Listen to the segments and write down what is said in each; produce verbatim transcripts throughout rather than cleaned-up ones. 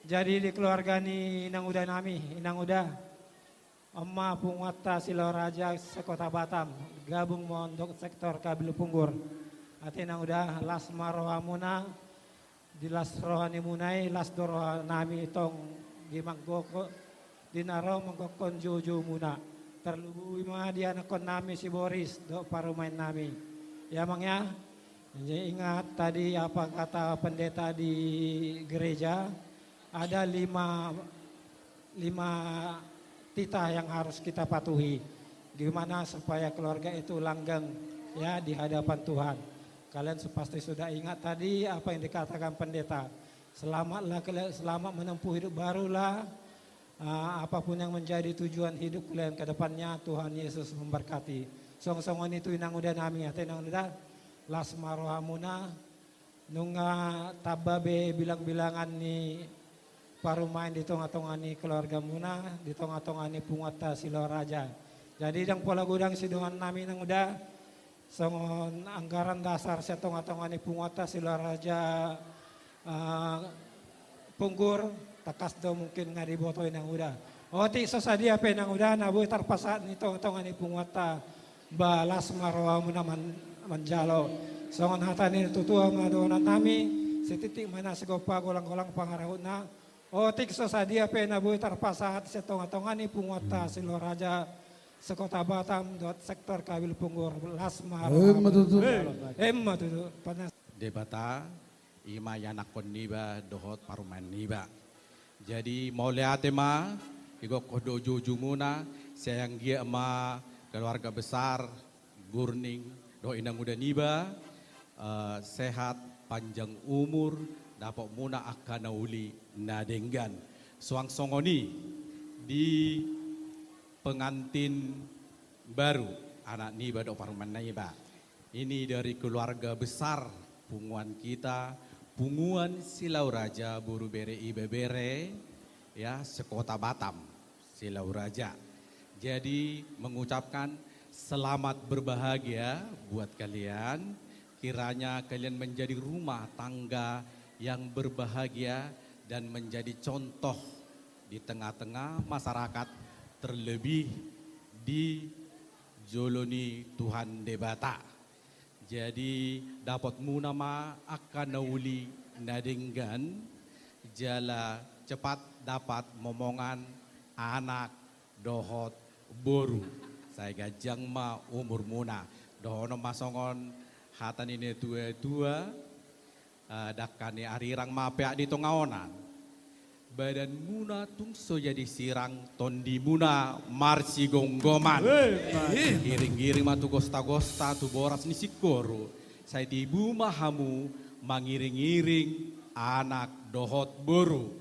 Jadi di keluarga ni inang uda nami, inang uda, on ma punguanta Silau Raja se-Kota Batam, gabung ma on dohot sektor Kabil Punggur. Ate inang uda, las ma rohamuna, di las roha nimuna i, las do roha nami tong di manggokhon, di na ro manggokhon joujoumuna. Tarlumobi ma di anakkon nami si Boris dohot parumaen nami. Ya, Amang, ya. Jadi ingat tadi apa kata pendeta di gereja, ada lima, lima titah yang harus kita patuhi. Gimana supaya keluarga itu langgeng, ya, di hadapan Tuhan. Kalian su-, pasti sudah ingat tadi apa yang dikatakan pendeta. Selamatlah kalian, selamat menempuh hidup barulah. Ah, apapun yang menjadi tujuan hidup kalian ke depannya, Tuhan Yesus memberkati. Songon-songon i tu inang uda nami, ate inang uda, las ma rohamuna, nunga tamba be bilang-bilangan ni parumaen di tonga-tonga ni keluargamuna, di tonga-tonga ni punguanta Silau Raja. Jadi ndang pola godang sidongan nami inang uda, songon anggaran dasar sian tonga-tonga ni punguanta Silau Raja, eh, Punggur, tangkas do mungkin nga diboto inang uda. Otik so sadia pe inang uda, na boi tarpasahat di tonga-tonga ni punguanta, ba las ma rohamuna man-, manjalo. Songon hata ni natuatua ma dohonon nami, sititik ma na sigompa, golang-golang pangarahutna. Otik so sadia pe na boi tarpasahat sian tonga-tonga ni punguanta Silau Raja se-Kota Batam dohot sektor Kabil Punggur, las ma rohamuna. Emma tutu. Emma tutu. Panas. Debata, i ma ianakhon niba dohot parumaen niba. Jadi mauliate ma, igokhon do joujoumuna, sai anggiat ma keluarga besar Gurning dohot inang uda niba, eh, sehat, panjang umur, dapotmuna angka na uli na denggan. Suang songon i di pengantin baru, anak niba dohot parumaen niba. Ini dari keluarga besar punguan kita, punguan Silau Raja, boru, bere, ibebere, ya, se-Kota Batam, Silau Raja. Jadi, mengucapkan selamat berbahagia buat kalian. Kiranya kalian menjadi rumah tangga yang berbahagia dan menjadi contoh di tengah-tengah masyarakat, terlebih di jolo ni Tuhan Debata. Jadi, dapotmuna ma angka na uli na denggan, jala cepat dapat momongan anak dohot boru. Sai ganjang ma umurmuna. Dohonon ma songon hata ni natuatua, eh, dangka ni arirang ma peak di tonga onan. Badanmuna tung so jadi sirang, tondimuna marsigomgoman. Weh, mantap. Iring-iring ma tu gosta-gosta, tu boras ni singkoru. Sai tibu ma hamu mangiring-iring anak dohot boru.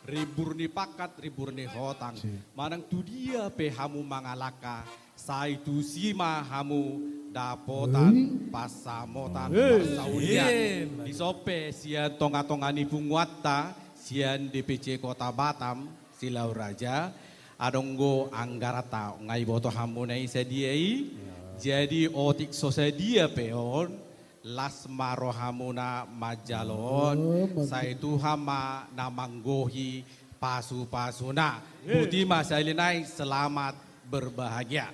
Rimbur ni pangkat, rimbur ni hotang. Si. Manang tu dia pe hamu mangalangka, sai tusi ma hamu dapotan, eh, pansamotan, eh, parsaulian. Eh, dison pe sian tonga-tonga ni punguanta, sian D P C Kota Batam, Silau Raja, adong do anggaranta, nga diboto hamuna i sadia i. Ya. Jadi otik so sadia pe on, las ma rohamuna manjalo on, oh, mantap. Sai Tuhan ma na manggohi pasu-pasuna. Eh. Boti ma sahali nai, selamat berbahagia.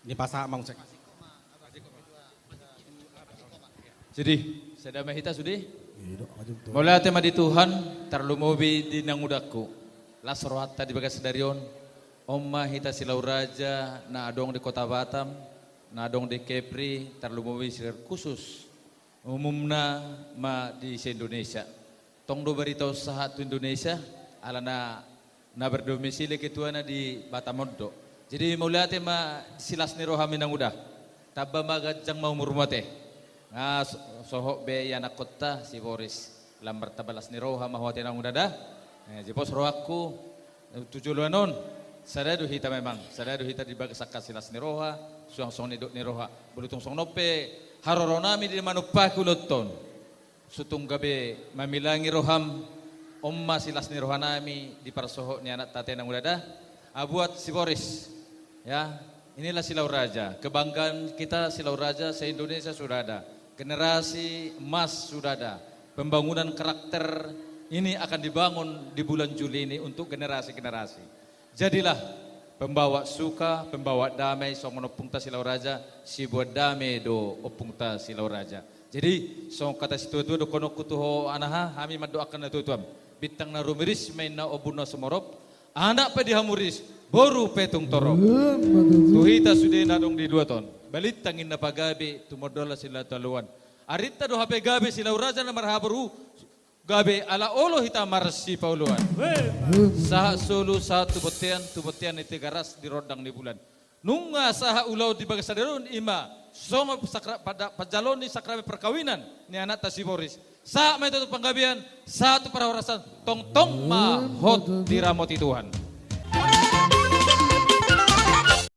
Ni pasahat ma muse. Jadi, sada ma hita sude. Iya, dok, maju betul. Mauliate ma di Tuhan, tarlumobi di inang udangku. Las rohanta di bagas sadari on. On ma hita Silau Raja na adong di Kota Batam, na adong di Kepri, tarlumobi secara khusus umumna ma di se-Indonesia. Tong do barita on sahat tu Indonesia, alana na berdomisili ketuana di Batam on do. Jadi mauliate ma silas ni roham inang uda. Tamba ma ganjang ma umurmu ate. Nga so-, sohot be ianakkonta si Boris. Lam martamba las ni roha ma ho ate inang uda da. Eh, jadi pos rohangku, eh, tu joloan on. Sada do hita memang, sada do hita di bagas angka silas ni roha, suang songon nidok ni roha. Molo tung songon on pe haroro nami di manumpahi ulaonta on. Sotung gabe mamilangi roham, on ma silas ni roha nami di parsohot ni anakta ate inang uda da. Ah, buat si Boris, ya, inilah Silau Raja. Kebanggaan kita Silau Raja se-Indonesia sudah ada. Generasi emas sudah ada. Pembangunan karakter Ini akan dibangun di bulan Juli ini untuk generasi-generasi. Jadilah pembawa suka, pembawa damai, songon ompungta Silau Raja, siboan dame do ompungta Silau Raja. Jadi, songon hata situa-tua dohononku tu ho anaha, hami mandoakan na tuatua. Bintang na rumiris ma inna ombun na sumorop, anak pe di hamu ris, boru pe tung torop. Ima tutu. Tu hita sude na adong di luat on, balintang inna pagabe, tumundalhon silehon hatualuan. Arinta do hape gabe Silau Raja na marhahaboru, gabe ala olo hita marsipaoloan. Ima tutu. Sahat solu, sahat tu bontean, tu bontean ni Tigaras di rondang ni bulan. Nunga sahat ulaon di bagasan sadari on, ima songon sakra-, pada-, panjaloon ni sakramen parkawinan ni anakta si Boris. Sahat ma hita tu panggabean, sahat tu parhorasan, tongtong ma hot diramoti Tuhan.